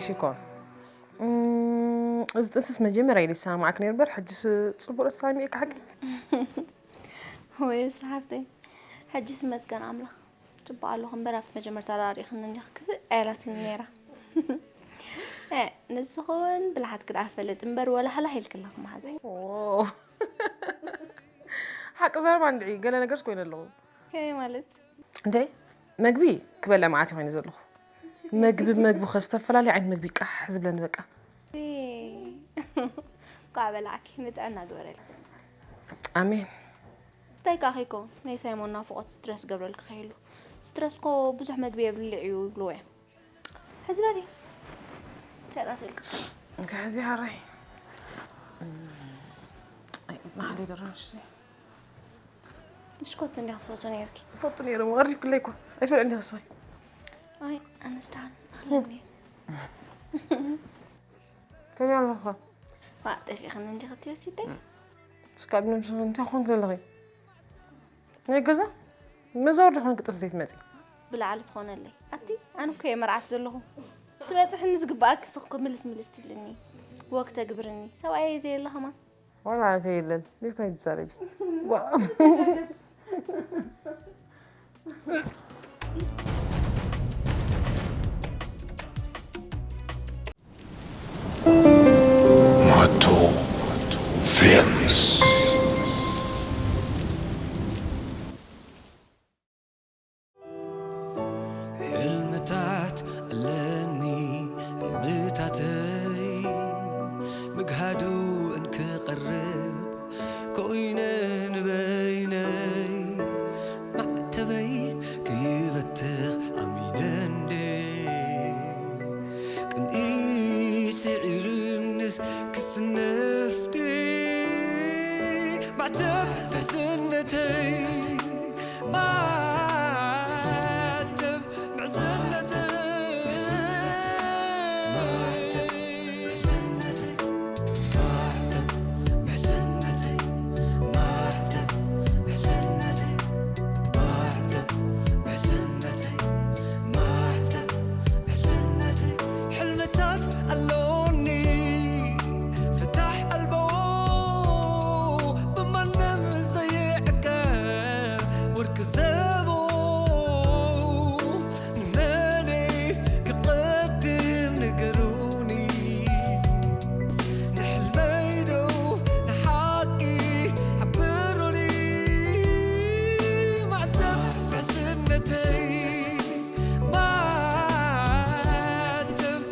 ሽኮር፣ እም፣ እዚ ጥንስስ መጀመርያ ኢለ ዝሰማማዕክ ነይሩ እምበር፣ ሕጅስ ጽቡቕ ተሰማሚዕካ ሓቂ? ወይ ሰሓብተይ፣ ሕጅስ መስገን ኣምላኽ። ጽቡቕ ኣለኹ እምበር፣ ኣብቲ መጀመርታ ደኣ ርኢኽኒ እንዲኺ ክፍእ ኣየላትኒ ነይራ። እ፣ ንስኺ እውን ብልሓትኪ ደኣ ፈልጥ እምበር፣ ወላ ሃላህ ኢልኪ ኣለኺ መሓዛይ። ኦ። ሓቂ ዘረባ እንድዒ፣ ገለ ነገርስ ኮይነ ኣለኹ። ከመይ ማለት? እንዴ፣ መግቢ ክበልዕ መዓት ኮይኑ ዘለኹ። መግቢ ብመግቢ ከዝተፈላለየ ዓይነት መግቢ ቃሕ ዝብለኒ በቃ። እ፣ እንኳዕ በላዕኪ፣ ንጥዕና ግበረልኪ። ኣሜን። እንታይ ከኣ ከይከውን፣ ናይ ሳይሞን ናፍቖት ስትረስ ገብረልኪ ከይህሉ። ስትረስ እኮ ብዙሕ መግቢ የብልዕ እዩ ይብልዎ እዮም። ሕዚ በሊ። እንታይ ራስ ኢልካ? እንካ ሕዚ ሓራይ። ኣይ፣ እዝና ሓደ ይደረሽ እዚ። ብሽኮት እንዲያ ክትፈቱ ነይርኪ። ፈቱ ነይረ፣ እሞ ቀሪብክለይ እኮ። ኣይትበልዕ እንዲያ ክሳይ። ኣይ፣ ኣነስ ደሓን ኣለኒ። ከመይ ኣለኻ? ዋ፣ ጠፊእኽኒ እንዲኺ ክትወሲደይ? እስካብ ነብስኺ እንታይ ኮንክ ዘለኺ? ናይ ገዛ መዛወርዲ ኮንክ ጥንሲ ዘይትመጺ? ብላዕሊ ትኾነለይ። ኣቲ፣ ኣነ እኮ እየ መርዓት ዘለኹ። ትበጽሕኒ ዝግባኣኪ ስኽ እኮ ምልስ ምልስ ትብልኒ። ወግ ተግብርኒ። ሰብኣየይ ዘየለ ከማን። ዋላ ኣንተ የለን። ሊካ ይትዛረቢ። ዋ። ማቶ ፊልምስ። ሕልምታት ኣለኒ፣ ሕልምታተይ ምግሃዱ እንክቐርብ ኮይነ ንበይነይ ማዕተበይ ክይበትኽ ኣሚነ እንዴ ቅንኢ ስዒርንስ ክስነፍ ድየ ማዕተብ ትሕዝነተይ ማዕተብ ምሕዝነተይ ሕልምታት ኣሎኒ ፍታሕ ኣልቦ ብማንም ዘይዕቀብ ወርቂ ዘቦ ንመነይ ክቐድም ንገሩኒ ንሕልመይ ዶ ንሓቂ ሓብሩኒ ማዕተብ ሕዝነተይ ማዕተብ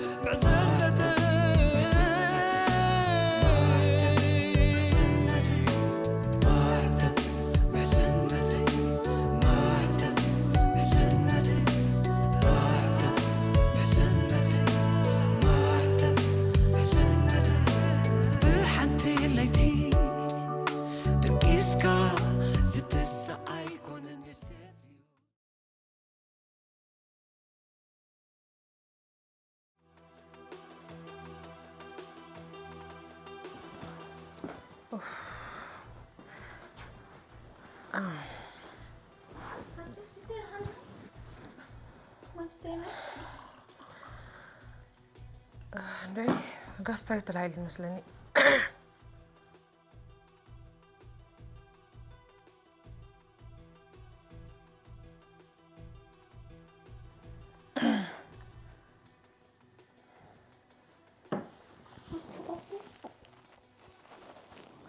እንዴ፣ ጋስትራይት ተላዒሉ ይመስለኒ።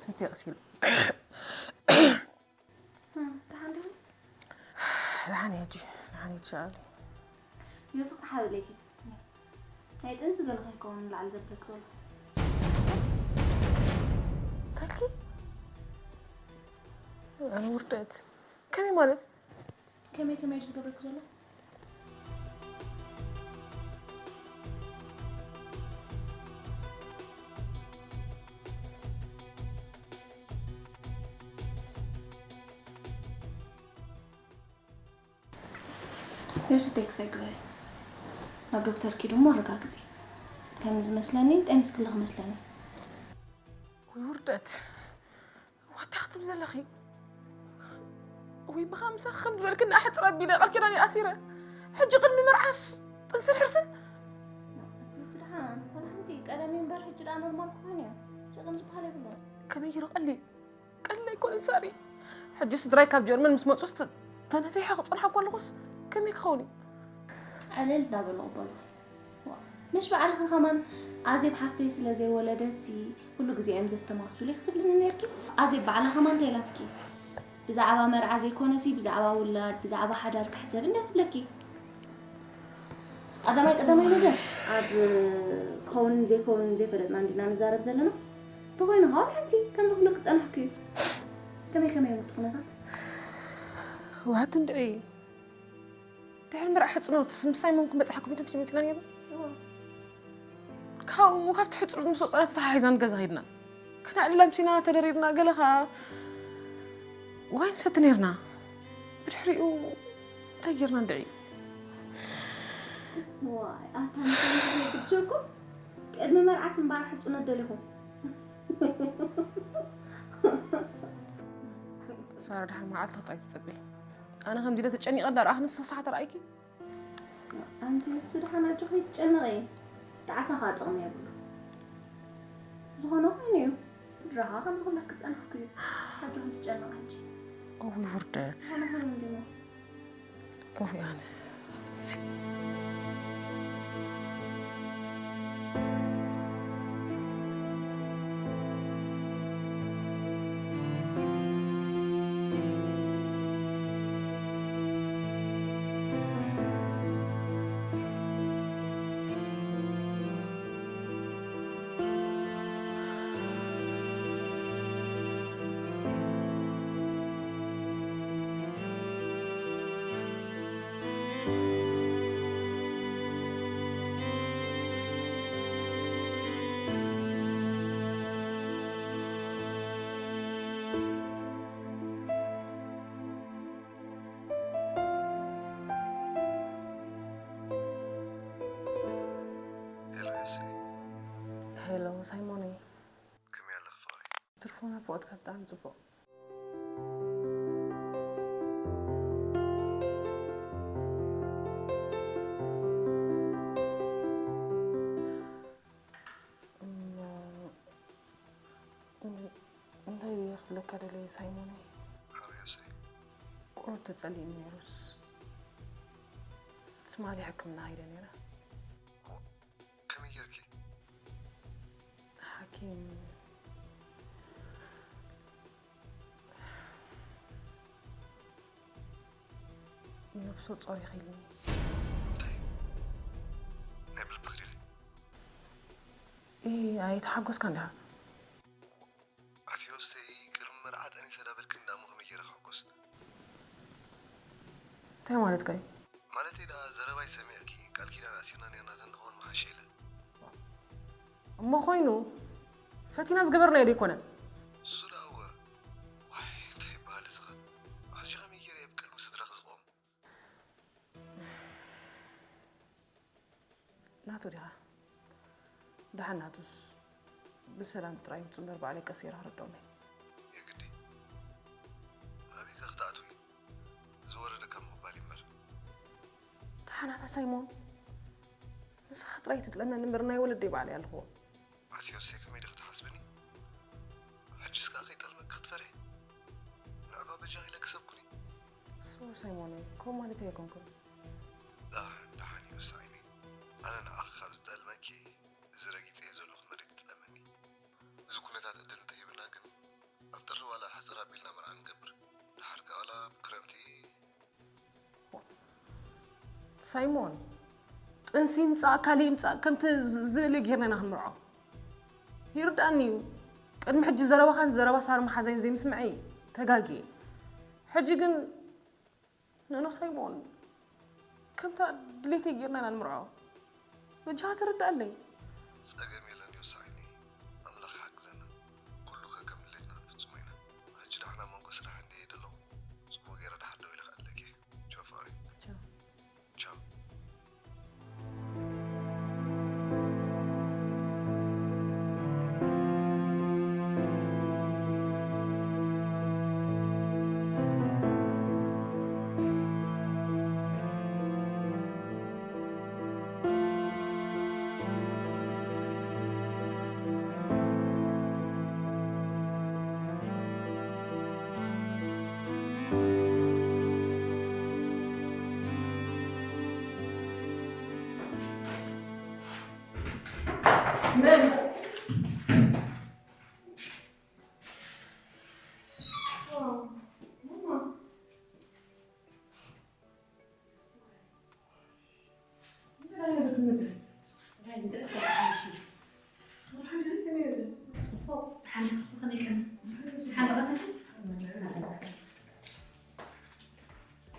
ስንት يغسل ደሓን እየ ሕጂ፣ ደሓን እየ ትሻኣሉ። ዮስፍ ሓብለይ ሒዙ ናይ ጥንሲ ገለ ከይከውን ንላዕሊ ዘብለክ ዘሎ። ታኪ ኣነ ውርደት ከመይ ማለት ከመይ ከመይ ዝገብረክ ዘሎ ዮሲ ቴክስት ኣይግበሪ ናብ ዶክተር ኪዱ እሞ ኣረጋግፂ ከም ዝመስለኒ ጠኒስክሊ ክመስለኒ ውርደት ዋታ ክትብ ዘለኺ ወይ ብኻ ምሳኺ ከም ዝበልክኒ ኣሕፅር ኣቢለ ቃል ኪዳን ይኣሲረ ሕጂ ቅድሚ መርዓስ ጥንስን ሕርስን ስድሓን፣ ዋላ ሓንቲ ቀደም እምበር ሕጂ ደኣ ኖርማል ክኾን እዩ። ጭቕም ዝበሃል የብሉን። ከመይ ይርቐሊ? ቀሊል ኣይኮነን ሳሪ። ሕጂ ስድራይ ካብ ጀርመን ምስ መጹስ ተ-፣ ተነፊሐ ክጸንሓ እኮ ኣለኹስ ከመይ ክኸውን እዩ? ዕልል እንዳበሉ ቅበሉኺ። ዋ፣ ምሽ ባዕልኺ ከማን ኣዜብ ሓፍተይ ስለ ዘይወለደትሲ ኩሉ ግዜ እዮም ዘስተማስሉ ክትብልኒ ነርኪ። ኣዜብ ባዕላ ከማን እንታይ ኢላትኪ? ብዛዕባ መርዓ ዘይኮነሲ ብዛዕባ ውላድ፣ ብዛዕባ ሓዳር ክሕሰብ እንድያ ትብለኪ። ቀዳማይ ቀዳማይ ነገር ኣብ ክኸውንን ዘይከውንን ዘይፈለጥና እንዲና ንዛረብ ዘለና። እንተኾይኑ ከዓ ሓንቲ ከምዚ ክብለኪ ዝጸናሕኩ እዩ። ከመይ ከመይ እዮም እቲ ኩነታት? ዋት እንድዒ ድሕሪ መርዓ ሕጽኖት ምስ ሳይሞን ክንበጽሓኩም ኢሎም መጺና ነይሩ። እዎ። ካብኡ ካብቲ ሕጽኖት ምስ ወጻና ተተሓሒዛን ገዛ ኸይድና። ክነዕልል ኣምሲና ተደሪርና ገለ ኸኣ ዋይን ሰቲ ነይርና። ብድሕሪኡ እንታይ ጌርና እንድዒ? ዋይ፣ ኣታ ንሰን ዘይግድሸኩም? ቅድሚ መርዓስ እምበኣር ሕጽኖት ደሊኹም? ሳራ፣ ደሓን መዓልቲ ክትኣይ ትጸበይ። ኣነ ከምዚ ኢለ ተጨኒቐ እንዳረኣኽኒ ንስኺ ሰሓት ረኣይኪ? ኣንቲ ንሱ ደሓን ኣጆኺ ኣይትጨነቒ። ጣዕሳ ኸኣ ጥቕሚ የብሉ። ዝኾነ ኮይኑ እዩ። ስድራኻ ከም ዝኽለክ ክጸንሓኩ እዩ። ኣጆኺ ትጨነቒ ሕጂ። እውይ ውርደት። ዝኾነ ኮይኑ እንዲሞ። እውይ ኣነ። ሄሎ ዮሴ። ሄሎ ሳይሞነይ። ከመይ ኣለኺ ፍቕረይ? ትርፉ ናፍቖትካ ብጣዕሚ ጽቡቕ። እሞ፣ እን-፣ እንታይ ድየ ክብለካ ደልየ ሳይሞነይ? ሓርዮሰይ። ቁሩብ ተጸሊእኒ ነይሩስ፣ ትማሊ ሕክምና ከይደ ነይረ። እዎ፣ ከመይ ጌርኪ? ሓኪም ነብሰ ጾር ኢኺ ኢሉኒ። እንታይ? ናይ ብልብኺ ዲኺ? ኢ፣ ኣይተሓጎስካን ዲኻ? ኣቲ ዮሴ፣ ቅድሚ መርዓ ጠኒሰ ዳበልክኒ ዳሞ ከመይ ገይረ ክሕጎስ? እንታይ ማለትካ እዩ? ማለተይ ደኣ ዘረባይ ሰሚዕኪ ቃል ኪዳን ኣሲርና ኔርና ተንኸውን ምሓሸ ኢለ። እሞ ኮይኑ ፈቲና ዝገበርናዮ ዶ ኣይኮነን? እሱ ደኣ እወ። ዋይ፣ እንታይ ይበሃል እዚ ኸ? ሕጂ ከመይ ገይረ እየ ኣብ ቅድሚ ስድራኺ ዝቖም? ናቱ ዲኻ? ደሓን ናቱስ ብሰላም ጥራይ ይምጹ እምበር ባዕለይ ቀስ ገይረ ክርድኦም እየ። የግዲ? ናበይ ከ ክትኣትዊ? ዝወረደካ ምቕባል እዩ እምበር። ደሓን ኣታ ሳይሞን፣ ንስኻ ጥራይ ትጥለመኒ እምበር ናይ ወለደይ ባዕለይ ኣለኹዎ። ኣቲ ዮሴ ከመይ ዲኺ ትሓስብኒ? ሕጂስ ከኣ ከይጠልመኪ ክትፈርሒ? ንዕባ በጃኺ ኢለ ክሰብ ኩኒ። ሶሪ ሳይሞነይ፣ ከምኡ ማለተይ ኣይኮንኩን። ደሓን፣ ደሓን እዩ ዮሴ ዓይነይ። ኣነ ንዓኺ ካብ ዝጠልመኪ፣ እዚ ረጊጸዮ ዘለኹ መሬት ይጥለመኒ። እዚ ኩነታት ዕድል እንተሂብና ግን፣ ኣብ ጥሪ ዋላ ሕጽር ኣቢልና መርዓ ንገብር። ደሓር ከኣ ዋላ ኣብ ክረምቲ። ሳይሞን፣ ጥንሲ ይምጻእ፣ ካልእ ይምጻእ፣ ከምቲ ዝ-፣ ዝደልዮ ጌርና ኢና ክንምርዖ። ይርድኣኒ እዩ። ቅድሚ ሕጂ ዘረባኻን ዘረባ ሳር መሓዛይን ዘይምስምዐይ ተጋግየ። ሕጂ ግን፣ ኖኖ ሳይሞን፣ ከምታ ድሌተይ ጌርና ኢና ንምርዖ። በጃኻ ተረድኣለይ። ጸገም የለን ዮሳ ዓይነይ፣ ኣምላኽ ይሓግዘና። ኩሉ ከከም ድሌትና ክንፍጽሞ ኢና። ሕጂ ደሓን ኣብ መንጎ ስራሕ እንድየ ዘለኹ፣ ጽቡቕ ገይረ ደሓር ደው ኢለ ክዕለኪ እየ። ቻው ፍቕረይ። ቻው። ቻው። መን? ዋው፣ ማማ።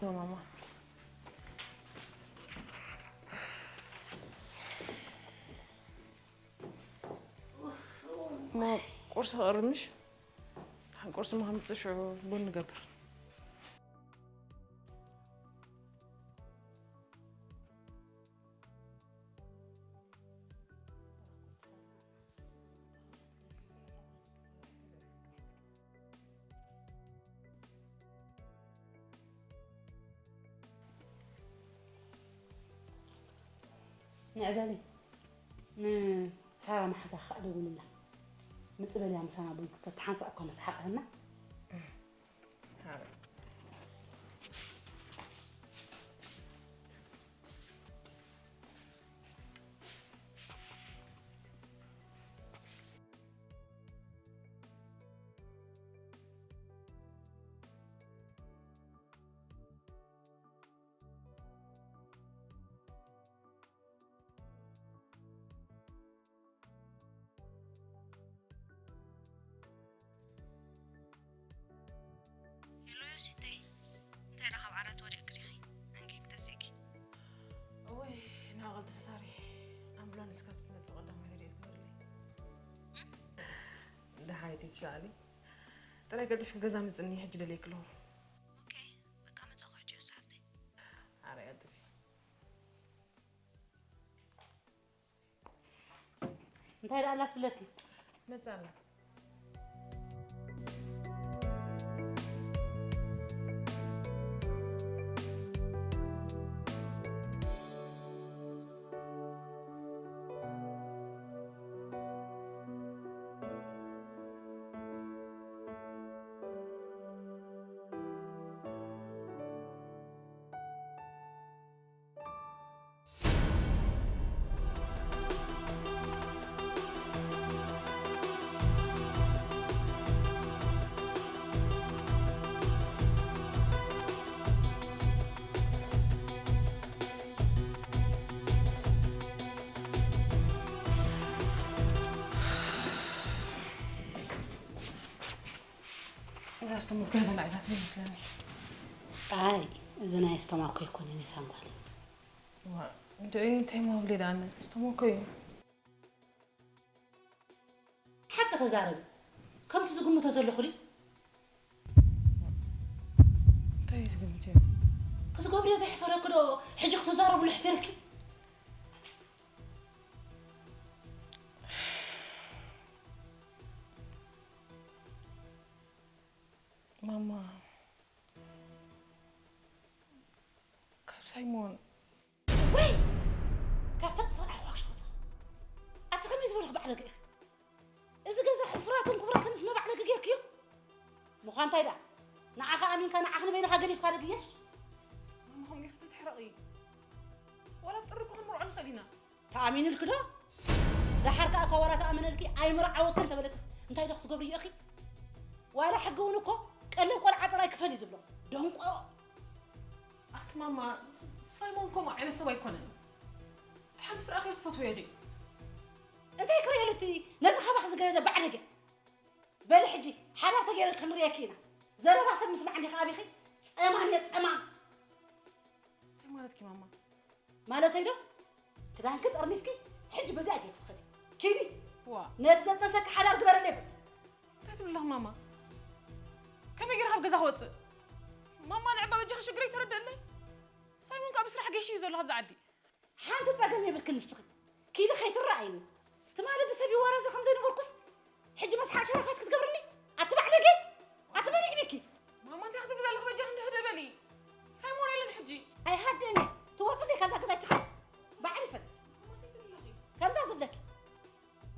ማማ። እሞ ቁርሲ ክቕርብ ምሽ? ደሓን ቁርሲ እሞ ከምፅእ ሽዑ ቡን ንገብር። ንዕበሊ፣ ንሳራ መሓዛ ከዓ ደውልላ። ምጽእ በልያ፣ ምሳና ቡን ክትሰቲ፣ ሓንሳእ እኳ መስሓቕህና። ሄሎ ዮሲተይ፣ እንታይ ደኣ ካብ ዓራት ወዲቕኪ ዲኺ? ኣንጊ ክተሲእኪ። እወይ፣ ንዓ ቀልጥፊ ሳሪ፣ ኣምቡላንስ ካብ ትመጽእ ቀዳማይ ረድኤት ግበርለይ። ደሓይቲ ትሻሊ። ጥራይ ቀልጥፊ ገዛ ምጽኒ፣ ሕጂ ደልየኪ ኣለኹ። ኦኬ፣ በቃ መጻኹ ሕጂ ዮሲ ሓፍተይ። ኣረ ቀልጥፊ። እንታይ ደኣ ኣላ ትብለኪ? መጻ ኣላ። እዛ ስቶማኮ እያ ተላዒላትኒ ይመስለኒ። ኣይ፣ እዚ ናይ ስቶማኮ ኣይኮነን፣ የሳንጓል። ዋ፣ እንደ እንታይ ማብሌ ዳነ ስቶማኮ እዩ። ሓቂ ተዛረቢ። ከምቲ ዝግምቶ ዘለኹ ድዩ? እንታይ እዩ ዝግምት እዩ? ክትገብርዮ ዘሕፈረኪ ዶ ሕጂ ክትዛረብሉ ኣሕፊርኪ? ማማ፣ ካብ ሳይሞን። ወይ! ካብታ ትፈርሕዋ ከይወጻ። ኣቲ ከመይ ዝበልኺ ባዕለገ ኢኺ? እዚ ገዛ ሕፉራትን ክቡራትንስ መባዕለገ ጌርክዮ? ምዃን እንታይ ደኣ? ንዓኻ ኣሚንካ ንዓኽ ንበይንኻ ገዲፍካ ዶ ግየሽ? ማማ፣ ከምኡ ኢልኪ ተትሕረቒ። ዋላ ኣብ ጥሪ እኮ ክንምርዖ ንኽእል ኢና። ተኣሚኑልኪ ዶ? ደሓር ከኣ እኳ ዋላ ተኣመነልኪ ኣይምርዓወክን ተበለክስ እንታይ ዶ ክትገብሪ ኢኺ? ዋላ ሕጊ እውን እኮ ቀለብ ቆልዓ ጥራይ ክፈል እዩ ዝብሎ። ደንቆሮ። ኣቲ ማማ፣ ስ-፣ ሳይሞን ከምኡ ዓይነት ሰብ ኣይኮነን። ድሓር ምስ ረኣኽዮ ትፈትውዮ ድዩ? እንታይ ክርእየሉ እቲ ነዚ ካባኺ ዝገደደ ባዕለገ? በሊ ሕጂ ሓዳር ተገይሩ ክንርእየኪ ኢና። ዘረባ ሰብ ምስማዕ እንዲኺ ኣቢኺ? ጸማም እየ፣ ጸማም። እንታይ ማለትኪ ማማ? ማለተይ ዶ? ክዳንኪ ጠርኒፍኪ ሕጂ በዚኣ ጌርኪ ትኸዲ። ኪዲ። ዋ። ነቲ ዘጥነሰኪ ሓዳር ግበረለይ በል። እንታይ ትብሊ ኣለኺ ማማ? ከመይ ገይረ ካብ ገዛ ክወጽእ? ማማ ንዕባ በጃኺ ሽግረይ ተረድእለይ። ሳይሞን ከኣ ብስራሕ ገይሹ እዩ ዘሎ ካብዛ ዓዲ። ሓንቲ ጸገም የብልክን ንስኺ። ኪዲ ከይትረኣይኒ። ትማሊ ብሰብ ይዋረዘ ከም ዘይነበርኩስ ሕጂ መስሓቕ ሸረፋት ክትገብርኒ? ኣቲ ባዕለገ! ኣቲ መን ይዕቢኪ? ማማ እንታይ ክትብሊ ዘለኺ በጃኺ እንዲ ህደ በሊ። ሳይሞን የለን ሕጂ። ኣይሃደን እየ። ትወጽእ ዲየ ካብዛ ገዛ ኣይትኸድ። ባዕሪ ፈል። ማማ እንታይ ትብሊ ኣለኺ? ከምዛ ዝብለኪ።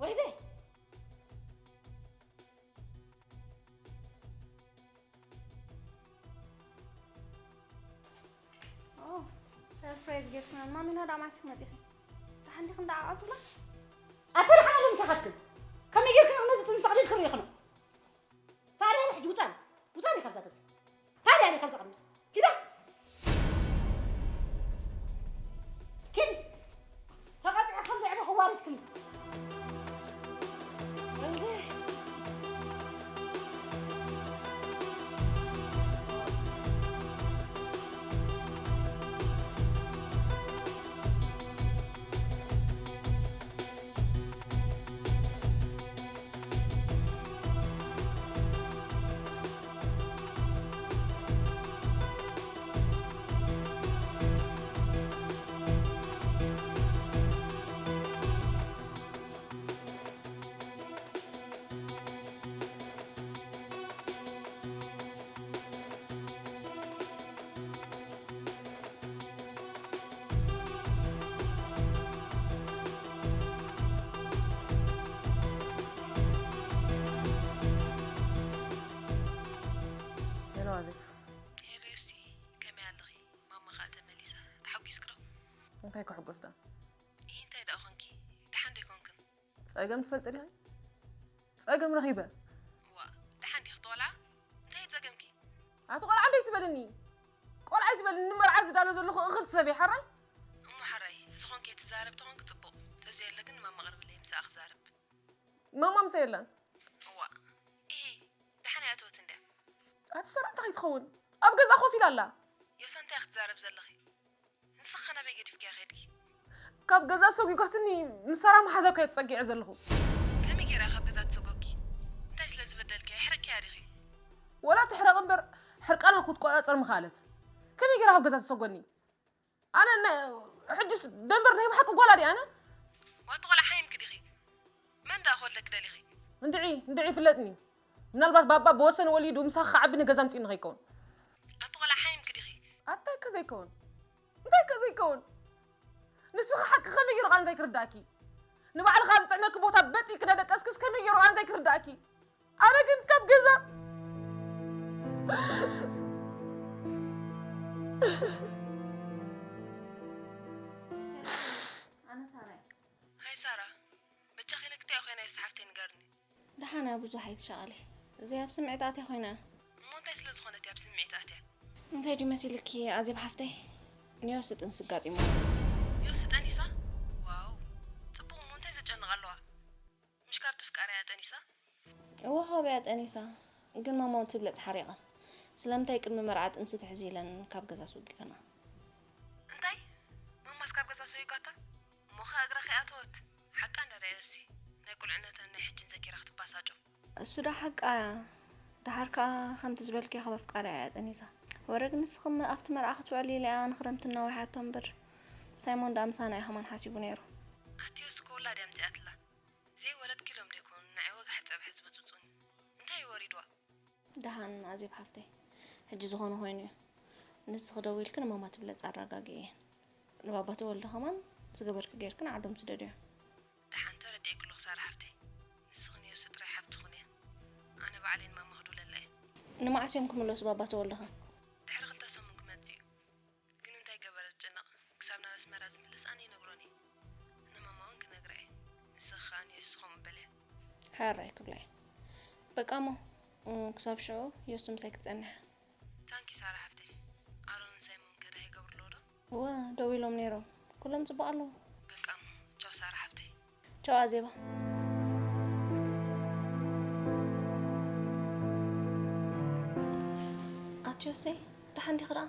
ወይለይ። ኦ፣ ሰርፕራይዝ ጌርክና። ማሚና ዳ ማዕስ መጺኺ? ደሓን ዲኺ እንዳ ዓቃብ ትብላ? ኣታ ደሓን ኣለኹ ኣትክን ከመይ ጌርክን ነዚ ጥንሲ ኣቕሊልክን ርኢኽኖ? ታዲያ ሕጂ ውጻኒ፣ ውጻኒ ካብዛ ገዛ። ታዲያ እኔ ካብዛ ቅድሚ ኪዳ ኪዲ ተቐጺዐ ከምዚ ዕበ ክዋርድክን። ወይኔ። ሄሎ ኣዜብ። ሄሎ ዮሲ፣ ከመይ ኣለኺ? ማማ ኸኣ ተመሊሳ። ተሓጒስኪ ዶ? እንታይ ክሕጎስ ደኣ? ኢሂ፣ እንታይ ደኣ ኾንኪ? ደሓን ዶ ኣይኮንክን? ጸገም ትፈልጢ ዲኺ? ጸገም ረኺበ። እዋ፣ ደሓን ዲኺ ትቖልዓ? እንታይ እዩ ጸገምኪ? ኣቲ ቆልዓ እንደ ኣይትበልኒ። ቆልዓ ኣይትበልኒ፣ ንመርዓ ዝዳሎ ዘለኹ እኽል ትሰብየ ሓራይ? እሞ ሓራይ፣ ዝኾንኪ ትዛረብ ተኾንኪ ጽቡቕ። ተዘየለ ግን ንማማ ኣቕርብለይ፣ ምስኣ ክዛረብ። ማማ ምሳይ የላን። እዋ፣ ኢሂ፣ ደሓን ኣይኣተወትን ድያ? ኣቲ ሰራን እንታይ ከይትኸውን? ኣብ ገዛ ኮፍ ኢላ ኣላ። ዮሳ እንታይ ክትዛረብ ዘለኺ? ንስኺ ኸ ናበይ ገዲፍክያ ኸድኪ? ካብ ገዛ ሰጒጓትኒ ምስ ሰራ መሓዛብ ከየ ተጸጊዐ ዘለኹ። ከመይ ገይራ ካብ ገዛ ትሰጎኪ? እንታይ ስለ ዝበደልክያ? የሕርቅክያ ዲኺ? ወላ ትሕረቕ እምበር ሕርቃና ክትቆጻጸር ምኸኣለት። ከመይ ገይራ ካብ ገዛ ትሰጎኒ? ኣነ ነ-፣ ሕጅስ ደንበር ናይ ብሓቂ ጓል ድየ ኣነ? ዋቲ ቆልዓ ሓይምኪ ዲኺ? መን ደኣ ክወልደኪ ደሊኺ? እንድዒ፣ እንድዒ ፍለጥኒ። ምናልባት ባባ ብወሰን ወሊዱ ምሳኺ ክዓቢ ንገዛ ኣምጺእኒ ከይከውን። ኣቲ ቆልዓ ሓይምኪ ዲኺ? ኣታይ ከ ዘይከውን? እንታይ ከ ዘይከውን? ንስኺ ሓቂ ከመይ ገይሩ ቃንዛይ ክርዳእኪ? ንባዕልኻ ኣብ ዝጥዕመኪ ቦታ በጢ ክደደቀስክስ ከመይ ገይሩ ቃንዛይ ክርዳእኪ? ኣነ ግን ካብ ገዛ ኣነ ሳራ እየ። ሃይ ሳራ፣ በጃኺ ኢለኪ እንታይ ኮይና ዮሲ ሓፍተይ ንገርኒ። ደሓን እያ ብዙሕ ኣይትሻቐሊ። እዚኣ ኣብ ስምዒት ኣትያ ኮይና። እሞ እንታይ ስለ ዝኾነት እያ ኣብ ስምዒት ኣትያ? እንታይ ድዩ መሲልኪ ኣዜብ ሓፍተይ? ንዮሲ ጥንሲ ኣጋጢምዋ። ዮሲ ጠኒሳ? ዋው፣ ጽቡቕ እሞ እንታይ ዘጨንቕ ኣለዋ? ምሽ ካብቲ ፍቃር እያ ጠኒሳ? እወ፣ ካብያ ጠኒሳ። ግን ማማ እውን ትብለጽ ሓሪቐን። ስለምንታይ ቅድሚ መርዓ ጥንሲ ትሕዚ ኢለን ካብ ገዛ ኣስወጊኤንኣ? እንታይ? ማማስ ካብ ገዛ ሰጒጓታ? እሞ ኸኣ እግራ ከይኣተወት? ሓቃ እንዳ ዳዮሲ፣ ናይ ቁልዕነታን ናይ ሕጅን ዘኪራ ክትባሳጮ። እሱ ዳ ሓቃ እያ። ደሓር ከኣ ከምቲ ዝበልክዮ ካብ ኣፍቃሪኣ እያ ጠኒሳ። ወረ ግን ንስኺ ኣብቲ መርዓ ክትውዕሊ ኢላ እያ ንኽረምቲ እናወሓቶ እምበር። ሳይሞን ደኣ ምሳና እዩ ከማን ሓሲቡ ነይሩ። ኣቲ ዮሲ እኮ ውላድ እያ ኣምጺኣትላ። ዘይወለድኪ ኢሎም ዶ ይኮኑ ንዓይ ወግሒ ጸብሒ ዝበጽብጹኒ? እንታይ እዩ ወሪድዋ? ደሓን ኣዜብ ሓፍተይ፣ ሕጂ ዝኾነ ኮይኑ እዩ። ንስኺ ደዊልኪ ንማማ ትብለጽ ኣረጋግእየን። ንባባ ተወልደ ከማን ዝገበርኪ ጌርኪ ንዓዶም ስደድዮም። ደሓን ተረዲኤኪ ኣለኹ ሳራ ሓፍተይ። ንስኺ ንዮሲ ጥራይ ሓፍቲ ኩንያ። ኣነ ባዕለይ ንማማ ክድውለላ እየ። ንመዓስ እዮም ክምለሱ ባባ ተወልደኸ? ድሕሪ ክልተ ሰሙን ክመጽእ እዩ። ግን እንታይ ገበረ ዝጭነቕ? ክሳብ ናብ ኣስመራ ዝምለስ ኣነ ይነግሮን እየ። ንማማ እውን ክነግራ እየ። ንስኺ ከኣ ንዮሲ ከምኡ በልያ። ሕራይ ክብላ እየ። በቃ እሞ፣ እ፣ ክሳብ ሽዑ ዮሲ ምሳይ ክትጸንሕ። ታንኪ ሳራ ሓፍተይ። ኣሮንን ሳይሞን ከ ደሃይ ይገብሩ ኣለዉ ዶ? እወ፣ ደዊሎም ነይሮም። ኩሎም ጽቡቕ ኣለዉ። በቃ እሞ፣ ቻው ሳራ ሓፍተይ። ቻው ኣዜባ። ኣቲ ዮሴ፣ ደሓን ዲኺ ደኣ?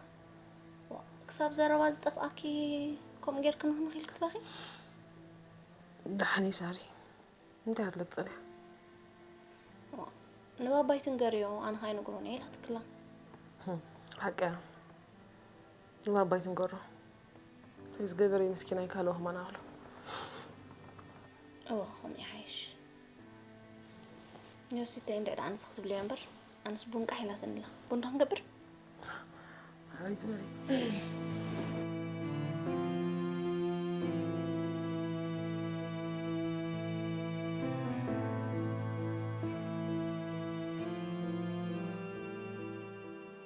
ዋ፣ ክሳብ ዘረባ ዝጠፍኣኪ ከምኡ ጌርኪ ንኽንኽ ኢልኪ ትበኺ? ደሓን እየ ሳሪ። እንታይ ኣድለክ ጸኒሓ? ዋ፣ ንባባይ ትንገርዮ፣ ኣነ ኸኣ ኣይነግሮን እየ ኢላትክላ። ህም፣ ሓቂ እያ። ንባባይ ትንገሮ። እንታይ ዝገበረ እዩ ምስኪናይ ካልኦ ከማን ኣኽሎ። እወ፣ ከምኡ ይሓይሽ። ዮሲተይ እንድዒ ደኣ ንስኺ ትብልዮ እምበር፣ ኣነስ ቡን ቃሕ ኢላትኒ ኣላ። ቡን ዶ ክንገብር? ሓራይ ግበሪ።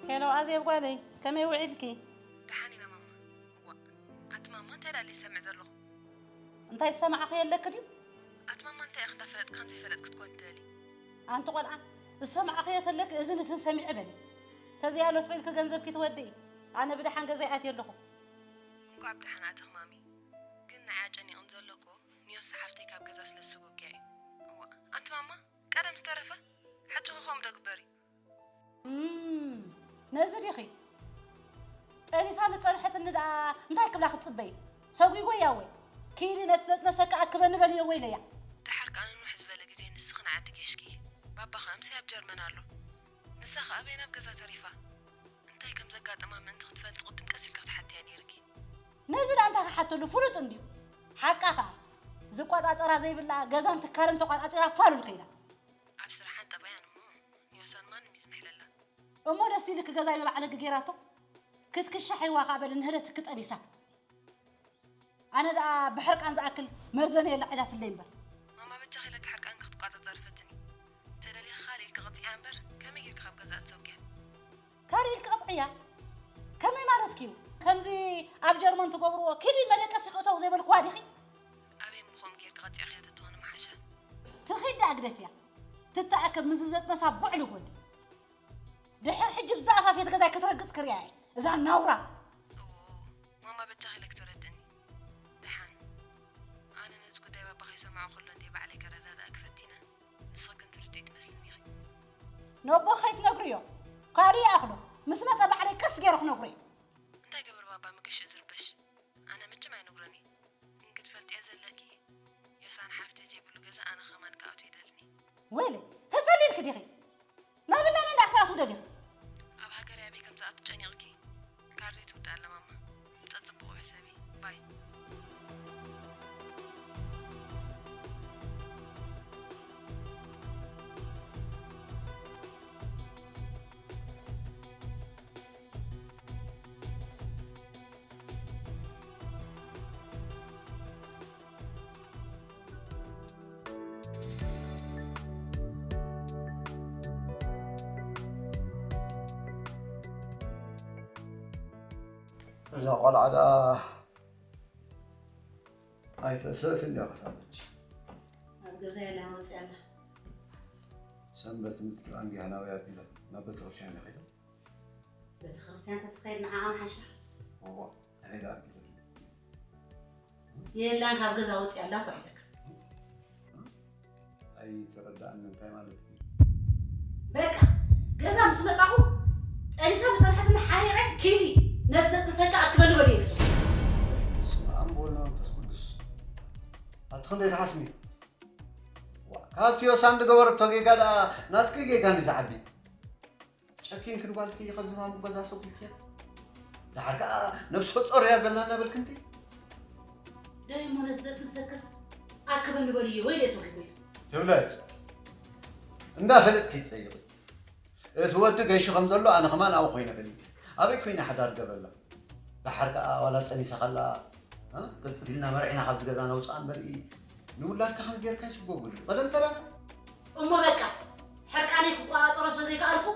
ሄሎ ኣዜብ ጓለይ፣ ከመይ ውዒልኪ? ደሓን ኢና ማማ። እዋእ፣ ኣቲ ማማ እንታይ ደኣ ኢለ ዝሰምዕ ዘለኹ? እንታይ ዝሰማዕኽዮ ኣለኪ ድዩ? ኣቲ ማማ እንታይ እንዳፈለጥክ ከም ዘይፈለጥክ ክትኮን ትደሊ። ኣንቲ ቆልዓ፣ ዝሰማዕኽዮ ተለክ እዝን እዝን ሰሚዐ በሊ። ተዘይኣሎ ስቕ ኢልኪ ገንዘብኪ ትወድኢ። ኣነ ብደሓን ገዛይ ኣትየ ኣለኹ። እንኳዕ ብደሓን ኣተኽ ማሚ። ግን ንዓይ ኣጨኒቕን ዘሎ እኮ ንዮሲ ሓፍተይ ካብ ገዛ ስለ ዝሰጎግያ እዩ። እዋ፣ ኣንቲ ማማ፣ ቀደም ዝተረፈ ሕጂ ከምኡ ዶ ግበር እዩ? እም፣ ነዚ ዲኺ? ጠኒሳ ምጸንሐትኒ ደኣ እንታይ ክብላ ክትጽበይ? ሰጒጎያ ወይ? ኪዲ ነቲ ዘጥነሰካ ኣክበኒ በልዮ ወይ ኢለያ። ደሓር ከኣ ንንውሕ ዝበለ ግዜ ንስኺ ንዓዲ ጌሽኪ፣ ባባ ከኣ ምሳይ ኣብ ጀርመን ኣሎ። ንሳ ከኣ ኣበይ ናብ ገዛ ተሪፋ? እንታይ ከም ዘጋጠማ ምእንቲ ክትፈልጢ ቅድም ቀስ ኢልኪ ክትሓትያ ነይርኪ። ነዚ ደኣ እንታይ ክሓተሉ ፍሉጥ እንድዩ። ሓቃ ከኣ ዝቆጻጸራ ዘይብላ ገዛን ትካልን ተቆጻጺራ ፋሉል ከይዳ። ኣብ ስራሓን ጠባያን እሞ ንዮሳን ማንም እዩ ዝምሕለላ። እሞ ደስ ኢልኪ ገዛይ ብባዕለኪ ገይራቶ ክትክሻሕ ይዋ ከኣ በሊ ንህለትኪ ጠኒሳ። ኣነ ደኣ ብሕርቃን ዝኣክል መርዘነ የላ ዕዳትለይ እምበር። ማማ በጃኺ ኢለኪ ሕርቃንኪ ክትቆጻጸሪ ፈትኒ። ተደሊኺ ካልእ ኢልኪ ቅጽዕያ እምበር ከመይ ጌርኪ ካብ ገዛ ትሰጉያ? ካልእ ኢልኪ ቅጽዕያ? ከመይ ማለትኪ እዩ? ከምዚ ኣብ ጀርመን ትገብርዎ ኪዲ መደቀሲ ክእተው ዘይበልክዋ ዲኺ? ኣበይ እሞ ከምኡ ጌርኪ ቀጺዕኽያ ተትኾኒ ምሓሻ። ትኺድ ደኣ ግደፍያ። ትተኣከብ ምስዚ ዘጥነሳ ቡዕሊ ጎዲ። ድሕር ሕጂ ብዛዕባ ፌት ገዛይ ክትረግጽ ክሪኣ እየ። እዛ ናውራ። እዎ፣ ማማ በጃኺ ኢለኪ ተረድእኒ። ደሓን። ኣነ ነዚ ጉዳይ ባባ ከይሰምዖ ከሎ እንድየ ባዕለይ ከረዳድኣኪ ፈቲነ። ንስኺ ግን ትርድኢ ትመስልኒ ኢኺ። ነቦ ከይትነግርዮ። ካልእ ይኣኽሎ። ምስ መጸ ባዕለይ ቀስ ገይረ ክነግሮ እየ። እንታይ ገበር ባባ መገሽኡ ዝርበሽ? ኣነ መቸም ኣይነግሮን እየ። ግን ክትፈልጥዮ ዘለኪ፣ ዮሳን ሓፍተይ ዘይብሉ ገዛ ኣነ ከማን ክኣቱ ይደልን እየ። ወይለይ፣ ተጸሊልኪ ዲኺ? ናብ እንዳ መን ደኣ ክትኣትዊ ደሊኺ? ኣብ ሃገረይ ኣበይ ከም ዝኣቱ ጨኒቕኪ? ካርደይ ትውዳእ ኣላ ማማ። ምጸ ጽቡቕ ሕሰቢ። ባይ። እዛ ቆልዓ ደኣ ኣይተእስረትን ድያ ክሳብ ሕጂ? ኣብ ገዛ የላን ወፂኣ ኣላ። ሰንበት ምትክል ኣንጊሃ ናበይ ኣቢላ? ናብ ቤተክርስትያን ዶ ከይዳ? ቤተክርስትያን ተትኸይድ ንዓኣ ምሓሻ። እዋ፣ እንታይ ደኣ ኣቢላ? የላን ካብ ገዛ ወፂኣ ኣላ እኮ ኢለካ። ኣይተረዳእን እንታይ ማለት እዩ? በቃ ገዛ ምስ መጻኹ ጠኒሳ ምጸንሐትኒ ሓሪቐ ኪዲ ነቲ ዘጥንሰካ ኣክበኒ በልዮ ንሱ። በስመ ኣብ ወወልድ ወመንፈስ ቅዱስ። ኣቲ ክንደይ ትሓስሚ? ዋ፣ ካብቲ ዮሳን ዝገበረቶ ጌጋ ደኣ ናትኪ ጌጋ እንዲ ዝዓቢ። ጨኪንኪ ንጓልኪ ካብ ዝማም ገዛ ሰጒግኪ። ደሓር ከኣ ነብሰ ጾር እያ ዘላ እናበልክንቲ። ዳይሞነስ ዘጥንሰክስ ኣክበኒ በልዮ ወይ ደሰጉ። ትብለጽ። እንዳፈለጥኪ ትጸይቂ። እቲ ወዲ ገይሹ ከም ዘሎ ኣነ ከማን ኣብኡ ኮይነ ፈሊጠ። ኣበይ ኮይነ ሓዳር ገበላ? ደሓር ከኣ ዋላ ጠኒሳ ከላ፣ እ? ቅልጥፍ ኢልና መርዒና ካብዚ ገዛ ነውጽኣ እምበር፣ ንውላድካ ከምዚ ጌርካ ይስጎጉ ድዩ? ቀደም ተራ እሞ በቃ፣ ሕርቃነይ ክቆጻጸሮ ስለ ዘይከኣልኩ፣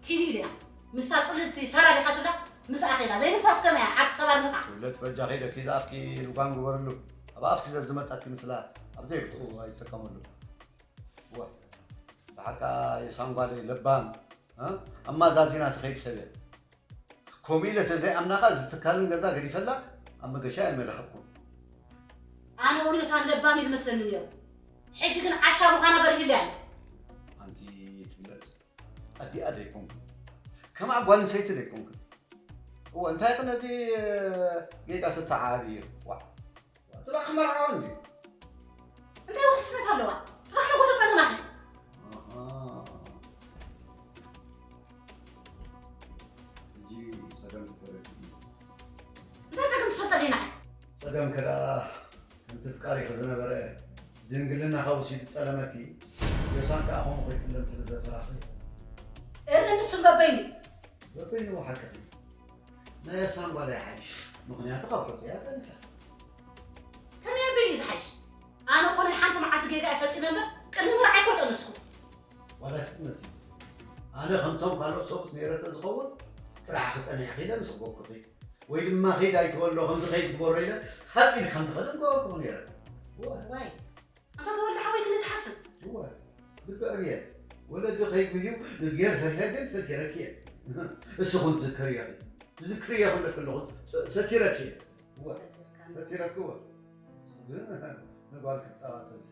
ኪዲ ኢለያ። ምስታ ጽልልቲ ሳራ ዲኻ ትብላ? ምስኣ ኸይዳ። ዘይንሳ እስከመያ፣ ዓርኪ ሰባር ምኻ። ፍለጥ በጃኺ ኢለኪ፣ እዛ ኣፍኪ ልጓም ግበርሉ። ኣብ ኣፍኪ ዘዝመጸኪ ምስላ ኣብ ዘይብኡ ኣይትጥቀመሉ። ዋ፣ ደሓርካ የሳንጓለይ ለባም፣ እ? ኣማዛዚና ትኸይድ ሰብ እያ። ከምኡ ኢለ ተዘይኣምናኻ፣ እዚ ትካልን ገዛ ገዲፈላ ኣብ መገሻ ኣይመለኸኩን። ኣነ እውን ዮሳን ለባም እዩ ዝመስለኒ ነይሩ። ሕጂ ግን ዓሻ ምዃና በሪህለይ ኣሎ። ኣንቲ ትብለጽ ኣዲኣ ደይኮንኩን። ከምኣ ጓል ኣንስተይቲ ደይኮንኩን። እወ፣ እንታይ ከ ነዚ ጌጋ ተተዓባብዮ? ዋዕ። ጽባሕ ክመርዓወን ድዩ? እንታይ ውሕስነት ኣለዋ? ጽባሕ ንጎተተልናኺ። ኣሃ። ሕጂ ጸገም ተረዲኡ። እንታይ ጸገም ትፈልጠለይ ንዓይ? ጸገም ከኣ ከምቲ ፍቃሪኺ ዝነበረ ድንግልናኻ ወሲዱ ዝጠለመኪ፣ ዮሳን ከኣ ከምኡ ከይጥለም ስለ ዘፍራኺ። እዚ ንሱ በበይኑ። በበይኑ ሓቅኺ። ናይ ዮሳን ጓል ኣይሓይሽ፣ ምኽንያቱ ካብ ሕጹ እያ ጠኒሳ። ከመይ ኣቢሉ እዩ ዝሓይሽ? ኣነ እኮ ናይ ሓንቲ መዓልቲ ጌጋ እየ ፈጺመ እምበር፣ ቅድሚ ምርዓይ እኮ ጠነስኩ። ዋላ ትመስል። ኣነ ከምቶም ካልኦት ሰብኡት ነይረ ተዝኸውን፣ ጥራሕ ክጸንሕ ኺደ ምስ ኣጎኩኺ። ወይ ድማ ኺድ ኣይትበሎ፣ ከምዚ ኸይድ ግበሮ ኢለ፣ ሃጽ ኢልኪ ከም ትኸዲ ምገበርኩኺ ነይረ። እወ። ዋይ፣ ኣንታ ተወልደ ሓወይ ክንዲ ትሓስብ። ትግዕብየ ወለዲ ከይጉህዩ ንዝጌር ፈርሄ ግን ሰቲረክየ። እስኹን ትዝክርዮ ኢኺ። ትዝክርዮ ክብለክ ኣለኹ ሰቲረክየ። እወ፣ ሰቲረክ እወ። ግን ንጓል ክትጻባ ጸኒሑ።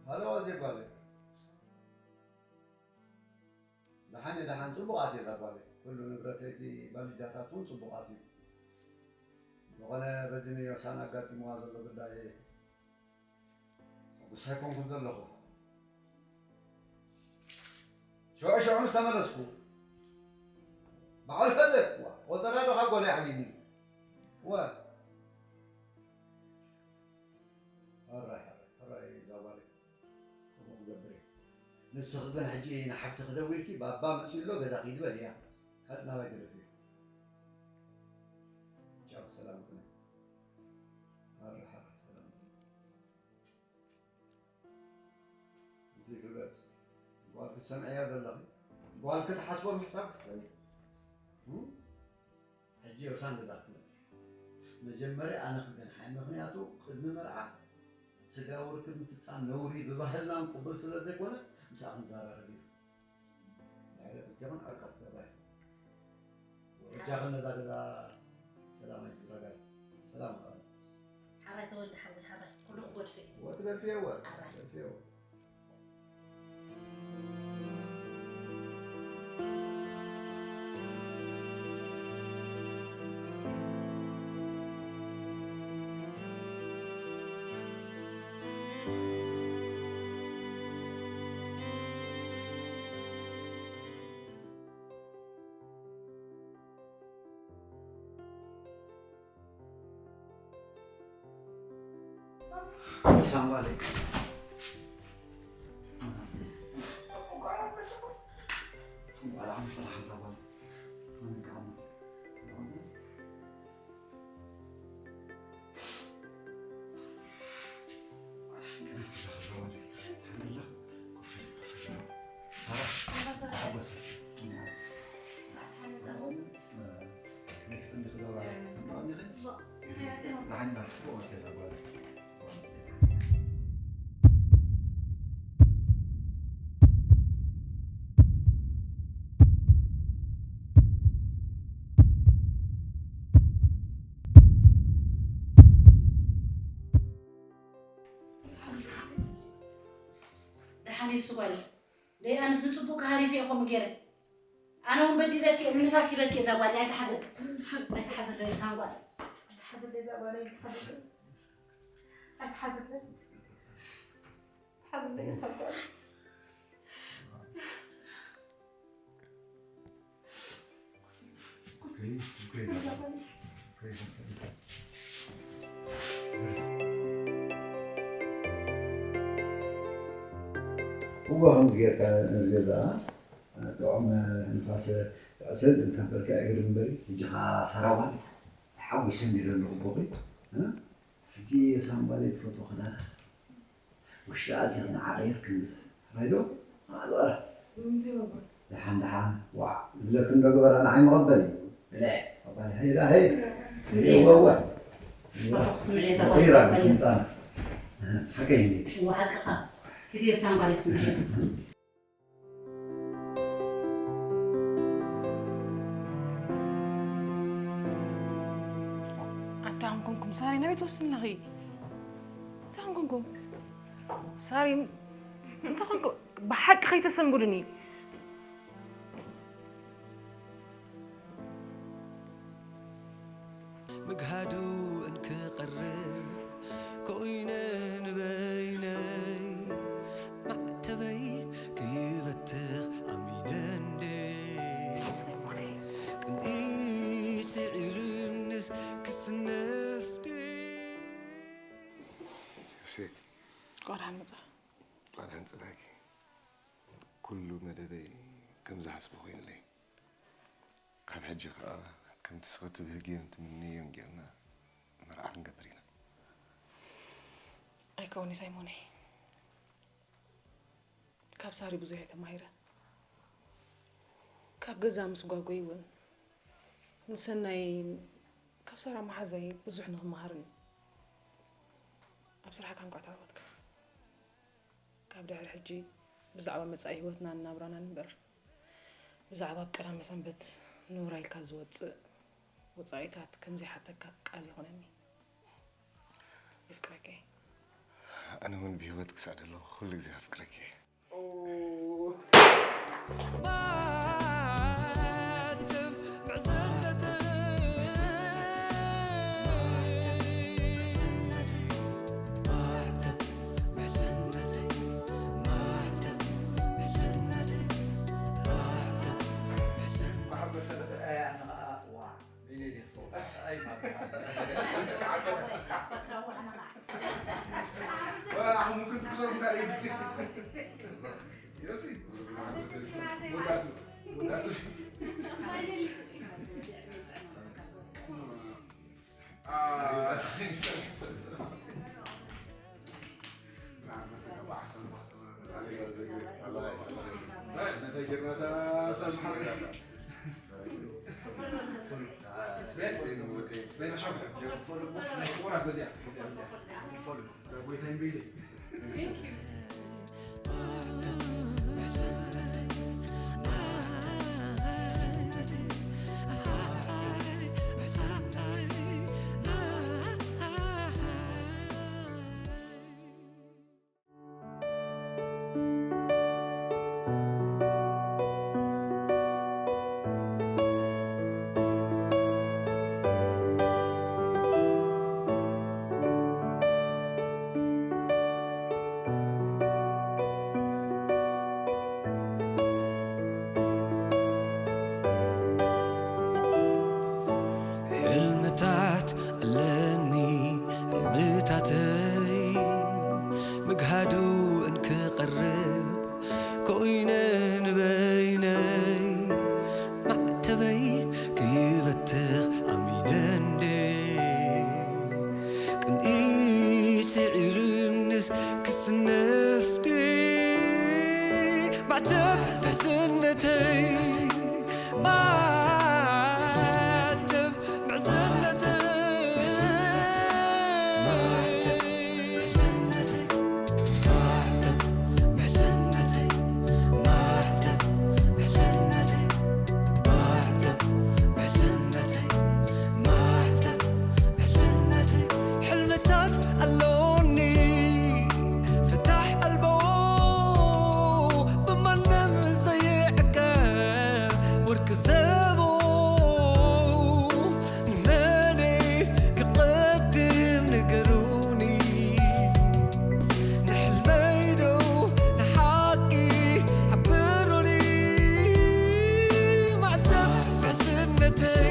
ሃለዋ ዜጓለይ። ደሓን እየ፣ ደሓን፣ ጽቡቓት እየ እዛ ጓለይ። ኩሉ ንብረተይ፣ እቲ ባልጃታት እውን ጽቡቓት እዩ። እንተኾነ በዚ ንዮሳን ኣጋጢምዋ ዘሎ ጉዳይ ሕጉስ ኣይኮንኩን ዘለኹ። ሽዑ ሽዑ ምስ ተመለስኩ፣ ባዕሉ ፈለጥ፣ ዋ፣ ቆጸራ ዶ ካብ ጓለይ ሓሊኒ? ዋ። ሕራይ፣ ሕራይ፣ ሕራይ እዛ ጓለይ። ከምኡ ክገብር እየ። ንስኺ ግን ሕጂ ንሓፍትኺ ደዊልኪ፣ ባባ መጺኡ ኣሎ፣ ገዛ ኪዲ በልያ። ካልእ ናባይ ገደፍዮ። ቻው፣ ሰላም ኩኒ። ሕራይ፣ ሕራይ፣ ሰላም ኩኒ። እንታይ ትብለጽ? ጓል ክትሰምዕያ ዘለኺ? ጓል ክትሓስቦ ምሕሳብ ክሰኒ። እም? ሕጂ ዮሳን ገዛ ክትመጽእ። መጀመርያ ኣነ ክገንሓ እየ። ምኽንያቱ ቅድሚ መርዓ ስጋዊ ርክብ ምፍጻም ነውሪ ብባህልናን ቅቡል ስለ ዘይኮነ ምስኣ ክንዘራረብ ኢና። ድሕሪ ክልቴኹን ዕርቂ ክትገብራ ኢኹም። በጃኽን ነዛ ገዛ ሰላም ኣይትዝረጋይ። ሰላም ኣቐኒ። ሓራይ ተወልደ ሓወይ፣ ሓራይ ኩሉ ክጎድፍ እየ። እወ ትገድፍዮ እወ። ሓራይ። ትገድፍዮ እወ። ሳምባለይ። ደሓን እየ እሱ ጓለይ። ደይ ኣነስ ንጽቡቅ ሃሪፈ እየ ከምኡ ገይረ። ኣነ እውን በዲለኪ እየ፣ ንንፋስ ሂበኪ እየ እዛ ጓለይ። ኣይትሓዘ-፣ ኣይትሓዘለይ እዛ ጓለይ። ኣይትሓዘለይ እዛ ጓለይ፣ ኣይትሓዘለይ። ኣይትሓዘለይ። ኣይትሓዘለይ እዛ ጓለይ። እዋ ከምዚ ጌርካ ነዚ ገዛ ጥዑም ንፋስ ትዕስል እንተበልካ እግሪ እምበሪ፣ ሕጂ ኸዓ ሰራዋል ተሓጒሰ እንዲለ ኣለኹ ቦኺ። እ? ሕጂ ሳምባለይ ትፈትዎ ክዳና ውሽጢ ኣቲኽና ዓቐይር ክንብጽሕ። ራይዶ? ኣዞረ። ደሓን ደሓን። ዋዕ ዝብለክን ዶ ግበራ ንዓይ መቐበል እዩ። ብልዕ። ኣባል ሃይ ዳ ሃይ። ስምዒት። ወወ። ኣቦ ክስምዕ እየ እዛ ራይራ ጓል። ክንጻና። ሓቀይ እንዴ? እዋ ሓቅኻ። ክድዮ ሳምባለይ ስምዒት። ኣታ ኮንኩም ሳሪ ናበይ ትወስኒ ኣለኺ? ኣታ ኮንኩም ሳሪ እንታይ ኮንኩም ብሓቂ ከይተሰንብዱኒ። ምግሃዱ እንክቐርብ ኮይነ ንበይነይ ማዕተበይ ክይበትኽ ኣሚነ እንዴ ቅንኢ ስዒርንስ ክስነፍ ድየ። እሺ። ቋድሓን መጻ። ቋድሓን ጽናኪ። ኩሉ መደበይ ከም ዝሓስቦ ኮይኑለይ። ካብ ሕጂ ከኣ ከምቲ ስኺ ትብህግዮን ትምነዮን ጌርና መርዓ ክንገብር ኢና። ኣይከውን እዩ ሳይሞነይ። ካብ ሳሪ ብዙሕ እየ ተማሂረ። ካብ ገዛ ምስ ጓጎይ እውን ንሰናይ ካብ ሳራ መሓዘይ ብዙሕ ንኽመሃርን ኣብ ስራሕካ እንኳዕ ተዓወትካ። ካብ ድሕሪ ሕጂ ብዛዕባ መጻኢ ህይወትናን ናብራናን እምበር፣ ብዛዕባ ኣብ ቀዳመ ሰንበት ንውራ ኢልካ ዝወጽእ ወጻኢታት ከም ዘይሓተካ ቃል ይኹነኒ። የፍቅረኪ። ኣነ እውን ብህይወት ክሳዕ ዘለኹ ኩሉ ግዜ ኣፍቅረኪ እየ። ሕልምታት ኣለኒ ሕልምታተይ ምግሃዱ እንክቐርብ ኮይነ ንበይነይ ማዕተበይ ክይበትኽ ኣሚነ እንዴ ቅንኢ ስዒርንስ ክስነፍ ድየ ማዕተብ ሕዝነተይ ማዕተብ ምሕዝነተይ ሕልምታት ኣሎኒ ፍታሕ ኣልቦ ብማንም ዘይዕቀብ ወርቂ ዘቦ ንመን ክቐድም ንገሩኒ ንሕልመይ ዶ ንሓቂ ሓብሩኒ ማዕተብ ሕዝነተይ